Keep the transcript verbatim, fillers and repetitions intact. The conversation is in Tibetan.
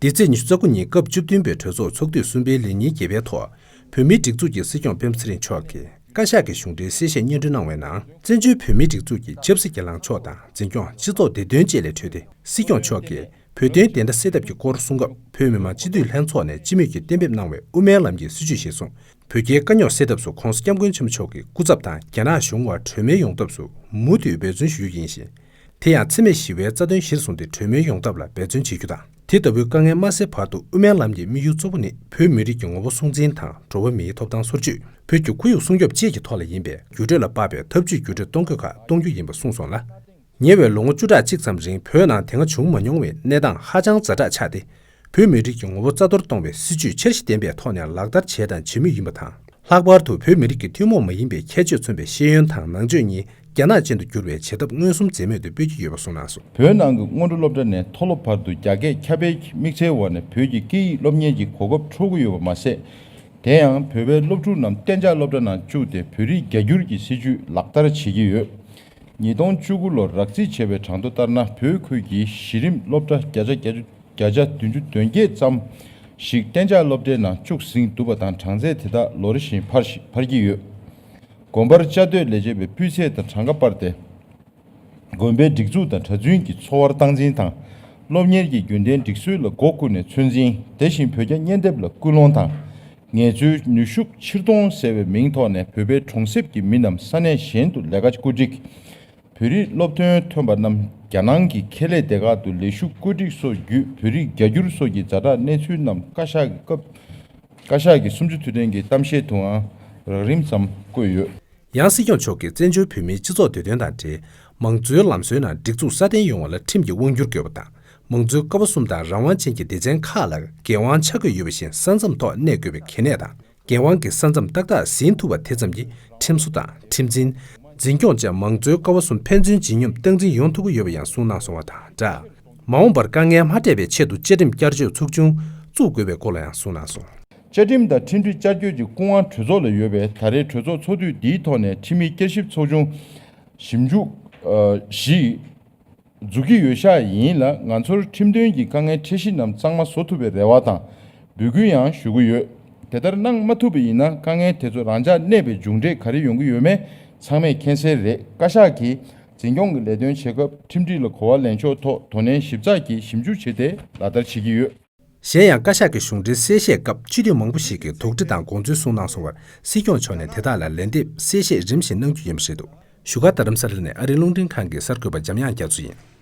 འདི་ཚེས་ཉི་ཤུ་རྩ་དགུ་ཉིན་སྐབས་བཅུ་བདུན་པའི་གྲོས་ཚོགས་ཚོགས་དུས་གསུམ་པའི་ལས་ཉིན་བརྒྱད་པའི་ཐོག་བོད་མིའི་སྒྲིག་འཛུགས་ཀྱི་སྲིད་སྐྱོང་སྤེན་པ་ཚེ་རིང་མཆོག་གིས་བཀའ་ཤག་གི་གཞུང་འབྲེལ་གསལ་བཤད་སྙན་སྒྲོན་གནང་བའི་ནང་། བཙན་བྱོལ་བོད་མིའི་སྒྲིག་འཛུགས་ཀྱི་ཆབ་སྲིད་ཀྱི་ལངས་ཕྱོགས་དང་འཛིན་སྐྱོང་། སྤྱི་ཚོགས་བདེ་དོན་བཅས་ལས་འཕྲོས་ཏེ། སྲིད་སྐྱོང་མཆོག་གིས་བོད་དོན་བདེན་མཐའ་གསལ་ཐབས་ཀྱི་སྐོར་གསུང་སྐབས། བོད་མི་མང་སྤྱི་འཐུས་ལྷན་ཚོགས་ནས་སྤྱི་མོས་ཀྱིས་གཏན་འབེབས་གནང་བའི་དབུ་མའི་ལམ་གྱི་སྲིད་བྱུས་གཞིར་བཟུང་། བོད་རྒྱའི་དཀའ་རྙོག་སེལ་ཐབས་སུ་༸གོང་ས་༸སྐྱབས་མགོན་ཆེན་པོ་མཆོག་གི་སྐུ་ཚབ་དང་རྒྱ་ནག་གཞུང་བར་གྲོས་མོལ་ཡོང་ཐབས་སུ་མུ་མཐུད་འབད་བརྩོན་ཞུ་རྒྱུ་ཡིན་ཞིང་། དེ་ཡང་འཚེ་མེད་ཞི་བའི་རྩ་དོན་གཞིར་བཟུང་སྟེ་གྲོས་མོལ་ཡོང་ཐབས་ལ་འབད་བརྩོན་བྱེད་རྒྱུ་དང་། དེ་ལྟ་བུའི་དཀའ་ངལ་མ་སེལ་བར་དུ་དབུ་མའི་ལམ་གྱི་དམིགས་ཡུལ་གཙོ་བོ་ནི་བོད་མི་རིགས་ཀྱི་ངོ་བོ་སྲུང་འཛིན་དང་། འགྲོ་བ་མིའི་ཐོབ་ཐང་སོར་ཆུད། བོད་ཀྱི་ཁོར་ཡུག་སྲུང་སྐྱོབ་བཅས་ཀྱི་ཐོག་ལ་ཡིན་པས། འགྱུར་འགྲོས་ལ་དཔག་པའི་འཐབ་ཇུས་བརྒྱུད་འཕྲོད་གཏོང་དགོས་ཁག་གཏོང་རྒྱུ་ཡིན་པ་གསུངས་སོང་ལ། ཉེ་བའི་ལོ་ངོ་བཅུ་ཕྲག་གཅིག་ཙམ་རིང་བོད་ནང་དེ་སྔ་བྱུང་མ་མྱོང་བའི་གནས་སྟངས་ཧ་ཅང་ཛ་དྲག་ཆགས་ཏེ། བོད་མི་རིགས་ཀྱི་ངོ་བོ་རྩ་གཏོར་གཏོང་བའི་སྲིད་བྱུས་འཆར་གཞི་ལྡན་པའི་ཐོག་ནས་ལག་བསྟར་བྱས་དང་བྱེད་མུས་ཡིན་པ་དང་། ལྷག་པར་དུ་བོད་མི་རིགས་ཀྱི་ཐུན་མོང་མ་ཡིན་པའི་ཁྱད་ཆོས་མཚོན་པའི་ཤེས་ཡོན་དང་ནང་ཆོས་གཉིས་རྒྱ་ནག་ཅན་དུ་བསྒྱུར་བའི་བྱེད་ཐབས་མངོན་སུམ་མཛད་མུས་དེ་སྤེལ་རྒྱུ་ཡོད་པ་གསུངས་གནང་སོང་། བོད་ནང་གི་སྔོན་འགྲོ་སློབ་གྲྭ་ནས་མཐོ་སློབ་བར་དུ་རྒྱ་སྐད་ཁྱབ་སྤེལ་གྱི་དམིགས་ཚད་འོག་ནས་བོད་ཀྱི་སྐད་ཡིག་སློབ་གཉེར་གྱི་གོ་སྐབས་འཕྲོག་གི་ཡོད་པ་མ་ཟད། དེ་ཡང་བོད་པའི་སློབ་ཕྲུག་རྣམས་གཏན་འཇགས་སློབ་གྲྭ་ནང་བཅུག་སྟེ་བོད་རིགས་རྒྱ་སྒྱུར་གྱི་སྲིད་བྱུས་ལག་བསྟར་བྱེད་ཀྱི་ཡོད། ཉིས་སྟོང་བཅུ་དགུ་ལོར་རག་རྩིས་བྱས་པའི་གྲངས་ཐོ་ལྟར་ན། བོད་ཁུལ་གྱི་གཞི་རིམ་སློབ་གྲྭ་བརྒྱ་ཆ་བརྒྱ་ཆ་བདུན་ཅུ་དོན་བརྒྱད་ཙམ་ཞིག་གཏན་འཇགས་སློབ་གྲྭའི་ནང་བཅུག་ཟིན་འདུག་པ་དང་། གྲངས་ཚད་དེ་དག་ལོ་རེ་བཞིན་འཕར་ཞིང་འཕར་གྱི་ཡོད། དགོན་པར་བཅའ་སྡོད་ལས་བྱེད་པའི་སྤུས་ཚད་དང་གྲངས་ཀ་སྤར་ཏེ། དགོན་པའི་སྒྲིག་འཛུགས་དང་གྲྭ་བཙུན་གྱི་འཚོ་བར་སྟངས་འཛིན་དང་། སློབ་གཉེར་གྱི་རྒྱུན་ལྡན་སྒྲིག་སྲོལ་ལ་སྒོ་ཀུན་ནས་ཚོད་འཛིན། དེ་བཞིན་བོད་རྒྱ་གཉིས་འདེབས་ལ་སྐུལ་སློང་དང་། ངལ་རྩོལ་ནུས་ཤུགས་ཕྱིར་གཏོང་ཟེར་བའི་མིང་ཐོག་ནས་བོད་པའི་གྲོང་གསེབ་ཀྱི་མི་རྣམས་ས་གནས་གཞན་དུ་ལས་ཀ་བཀོད་སྒྲིག། བོད་རིགས་སློབ་ཐོན་ཐོན་པ་རྣམས་རྒྱ་ནང་གི་ཁེ་ལས་སྡེ་ཁག་ཏུ་ལས་ཞུགས་བཀོད་སྒྲིག་སོགས་བརྒྱུད། བོད་རིགས་རྒྱ་སྒྱུར་སོགས་ཀྱི་ཛ་དྲག་གནས་ཚུལ་རྣམས་བཀའ་ཤག་གི་སྐབས། བཀའ་ཤག་གི་གསུམ་བཅུ་དུས་དྲན་གྱི་གཏམ་བཤད་དུའང་རགས་རིམ་ཙམ་བཀོད་ཡོད། ཡང་སྲིད་སྐྱོང་མཆོག་གིས་བཙན་བྱོལ་བོད་མིའི་སྤྱི་ཚོགས་བདེ་དོན་དང་འབྲེལ། མང་གཙོའི་ལམ་སྲོལ་ནང་སྒྲིག་འཛུགས་སྲ་བརྟན་ཡོང་བ་ལ་ཁྲིམས་ཀྱིས་དབང་སྒྱུར་དགོས་པ་དང་། མང་གཙོའི་ཀ་བ་གསུམ་དང་རང་དབང་ཅན་གྱི་སྡེ་ཚན་ཁག་ལ་འགན་དབང་ཆ་བགོས་ཡོད་པ་བཞིན་ས་མཚམས་ཐོག་གནས་དགོས་པའི་གལ་གནད་དང་། འགན་དབང་གི་ས་མཚམས་ཏག་ཏག་ཟིན་ཐུབ་པ་དེ་ཙམ་གྱིས་ཁྲིམས་བཟོ་དང་ཁྲིམས་འཛིན། འཛིན་སྐྱོང་བཅས་མང་གཙོའི་ཀ་བ་གསུམ་ཕན་ཚུན་ཇི་སྙོམས་སྟངས་འཛིན་ཡོང་ཐུབ་ཀྱི་ཡོད་པ་ཡང་གསུངས་གནང་སོང་བ་དང་སྦྲགས། མ་འོངས་པར་དཀའ་ངལ་མ་འཕྲད་པའི་ཆེད་དུ་བཅའ་ཁྲིམས་བསྐྱར་བཅོས་ཚུགས་ཆུང་བཙུགས་དགོས་པའི་སྐོར་ལ་ཡང་གསུངས་གནང་སོང་། བཅའ་ཁྲིམས་དང་ཁྲིམས་སྒྲིག་བསྐྱར་བཅོས་ཀྱི་སྐུ་དབང་གྲོས་ཚོགས་ལ་ཡོད་པས། ད་རེས་གྲོས་ཚོགས་ཚོགས་དུས་འདིའི་ཐོག་ནས་ཁྲིམས་ཡིག་བསྐྱར་ཞིབ་ཚོགས་ཆུང་ཞིབ་འཇུག་ཨ་བཞི་འཛུགས་ཀྱི་ཡོད་ཤག་ཡིན་ལ། ང་ཚོར་ཁྲིམས་དོན་གྱི་དཀའ་ངལ་འཕྲད་གཞི་རྣམས་གཙང་མ་བཟོ་ཐུབ་པའི་རེ་བ་དང་འབོད་སྐུལ་ཡང་ཞུ་གི་ཡོད། དེ་ལྟར་གནང་མ་ཐུབ་པ་ཡིན་ན་དཀའ་ངལ་དེ་ཚོ་རང་འཇགས་གནས་པའི་མཇུག་འབྲས་ག་རེ་ཡོང་གི་ཡོད་མེད་ཚང་མས་མཁྱེན་གསལ་རེད། བཀའ་ཤག་གིས་འཛིན་སྐྱོང་གི་ལས་དོན་བྱེད་སྐབས་ཁྲིམས་སྒྲིག་ལ་གོ་བ་ལེན་ཕྱོགས་ཐོག་དོ་ནན་ཞིབ་ཚགས་ཀྱིས་ཞིབ་འཇུག་བྱས་ཏེ་ལག་བསྟར་བྱེད་ཀྱི་ཡོད། གཞན་ཡང་བཀའ་ཤག་གི་གཞུང་འབྲེལ་གསལ་བཤད་སྐབས་སྤྱི་འཐུས་མང་པོ་ཞིག་གིས་དོགས་འདྲི་དང་དགོངས་ཚུལ་གསུངས་གནང་སོང་བར་སྲིད་སྐྱོང་མཆོག་ནས་དེ་དག་ལ་ལན་འདེབས་གསལ་བཤད་རིམ་བཞིན་གནང་རྒྱུ་ཡིན་པ་རེད་འདུག་བཞུགས་སྒར་རྡ་རམ་ས་ལ་ནས་ཨ་རིའི་རླུང་འཕྲིན་ཁང་གི་གསར་འགོད་པ་འཇམ་དབྱངས་རྒྱ་མཚོ་ཡིན།